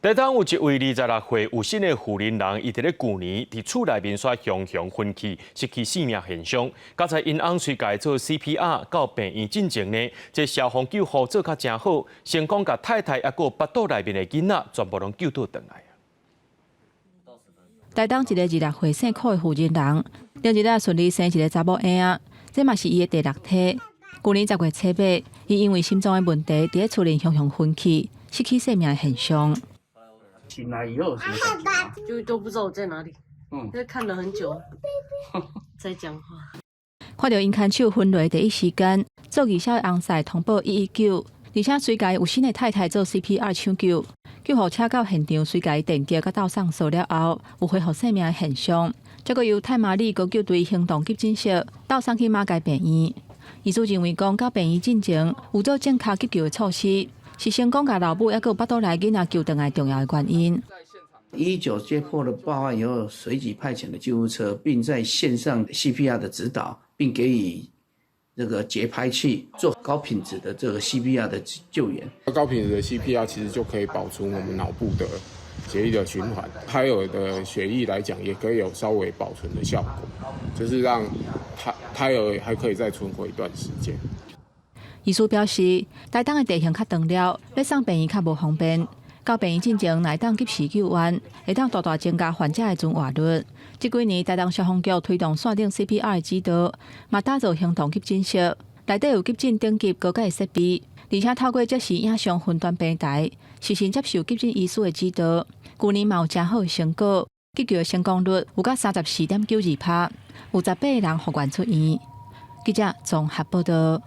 台東有一位26歲有姓的婦人，伊佇咧舊年佇厝內面煞雄雄昏去，失去性命現象。佳哉𪜶翁隨共伊做 CPR 到病院進前呢，這消防救護做較誠好，成功共太太猶閣腹肚內面的囡仔全部攏救倒轉來。台東一个26歲姓柯的婦人，前日仔順利生一个查某嬰仔，這嘛是伊的第六胎。舊年10月7日，伊因為心臟的問題，佇咧厝裡雄雄昏去，失去性命的現象。醒來以後有什麼感覺？就都不知道我在哪裡，因為看了很久，才講話。看著𪜶牽手昏迷第一時間，做義消的翁婿通報119，而且隨共有身的太太做 CPR 搶救，救護車到現場隨共伊電擊佮鬥送臊了後，有恢復生命的現象，這閣由太麻里高救隊行動急診室鬥送去馬偕病院。醫師認為講，到病院進前有做正確急救的措施，是成功共老母猶閣腹肚內囡仔救轉來重要的原因。 119接獲了報案以後，隨即派遣了救護車，並在線上 CPR 的指導，並給予這個節拍器做高品質的這個 CPR 的救援。高品質的 CPR 其實就可以保存我們腦部的血液的循環，胎兒的血液來講，也可以有稍微保存的效果，就是讓胎兒還可以再存活一段時間。醫師表示，台東的地形較長了，欲送病院較無方便。到病院進前，若會當及時救援，會當大大增加患者的存活率。這幾年，台東消防局推動線頂 CPR 的指導，嘛打造行動急診室，內底有急診等級高階的設備，而且透過即時影像雲端平台，實時接受急診醫師的指導。舊年嘛有誠好的成果，急救的成功率有到34.92%，有18個人復原出院。記者綜合報道。